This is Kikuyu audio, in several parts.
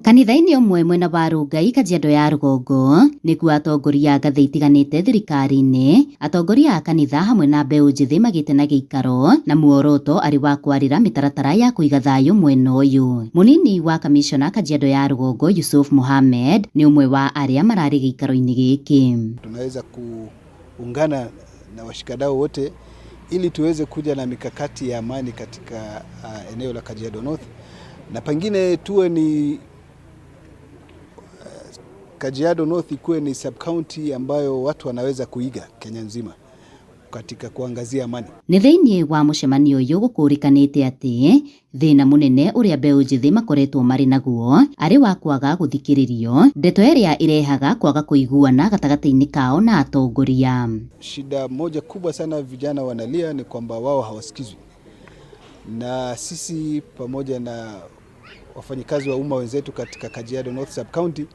Kanitha-inĩ ũmwe mwena wa Rongai Kajiado ya rũgongo nĩkuo atongoria a ngathĩ itiganĩte thirikari-inĩ, atongoria a kanitha hamwe na mbeũ njĩthĩ magĩte na gĩikaro na muoroto arĩ wa kwarĩra mĩtaratara ya kũiga thayũ mwena ũyũ. Mũnini wa kamishona Kajiado ya rũgongo Yusuf Mohamed nĩ ũmwe wa arĩa mararĩ gĩikaro-inĩ gĩkĩ. Tunaweza kuungana na washikadau wote ili tuweze kuja na mikakati ya amani katika eneo la Kajiado North na pengine tuwe ni Kajiado North ikuwe ni sub county ambayo watu wanaweza kuiga Kenya nzima katika kuangazia amani. Nĩ thĩinĩ wa mũcemanio ũyũ gũkũrĩkanĩte atĩ thĩna mũnene ũrĩa mbeũ njĩthĩ makoretwo marĩ naguo arĩ wa kwaga gũthikĩrĩrio, ndeto ĩrĩa ĩrehaga kwaga kũiguana gatagatĩ-inĩ kao na atongoria. Shida moja kubwa sana vijana wanalia ni kwamba wao hawasikizwi, na sisi pamoja na wafanyikazi wa umma wenzetu katika Kajiado North Sub County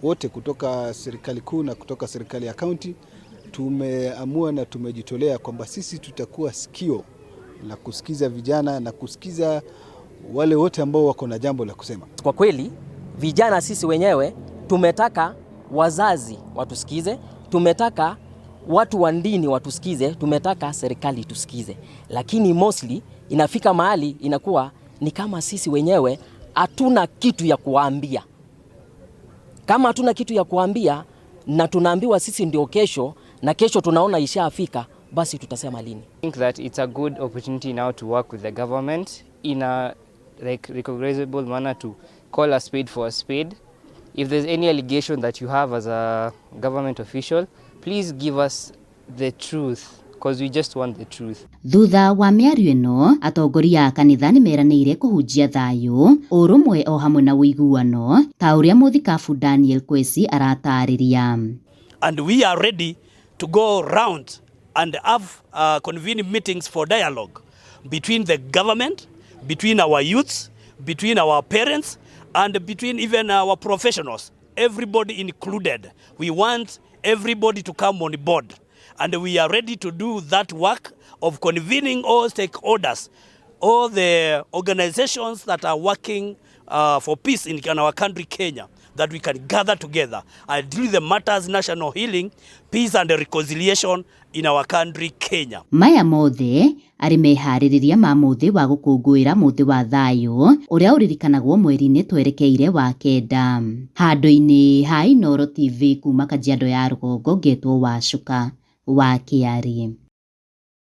wote kutoka serikali kuu na kutoka serikali ya county tumeamua na tumejitolea kwamba sisi tutakuwa sikio la kusikiza vijana na kusikiza wale wote ambao wako na jambo la kusema. Kwa kweli vijana sisi wenyewe tumetaka wazazi watusikize, tumetaka watu wa dini watusikize, tumetaka serikali tusikize, lakini mostly inafika mahali inakuwa ni kama sisi wenyewe hatuna kitu ya kuwaambia. Kama hatuna kitu ya kuambia na tunaambiwa sisi ndio kesho na kesho tunaona ishafika, basi tutasema lini? I think that it's a good opportunity now to work with the government in a like recognizable manner to call a spade for a spade. If there's any allegation that you have as a government official, please give us the truth because we just want the truth. Thutha wa mĩario ĩno, atongoria a kanitha nĩ meranĩire kũhunjia thayũ, ũrũmwe o hamwe na ũiguano ta ũrĩa mũthikabu Daniel Kwesi aratarĩria. And we are ready to go round and have convene meetings for dialogue between the government, between our youths, between our parents, and between even our professionals. Everybody included. We want everybody to come on board. And we are ready to do that work of convening all stakeholders, all the organizations that are working for peace in our country, Kenya, that we can gather together and deal the matters national healing, peace and reconciliation in our country, Kenya. Maya mothe arĩ meharĩrĩria ma mũthĩ wa gũkũngũĩra mũthĩ wa thayũ ũrĩa ũririkanagwo mweri-inĩ twerekeire wa kenda. Handũ-inĩ ha Inooro TV kuma Kajiado ya rũgongo ngetwo Wacuka wa Kĩarĩ.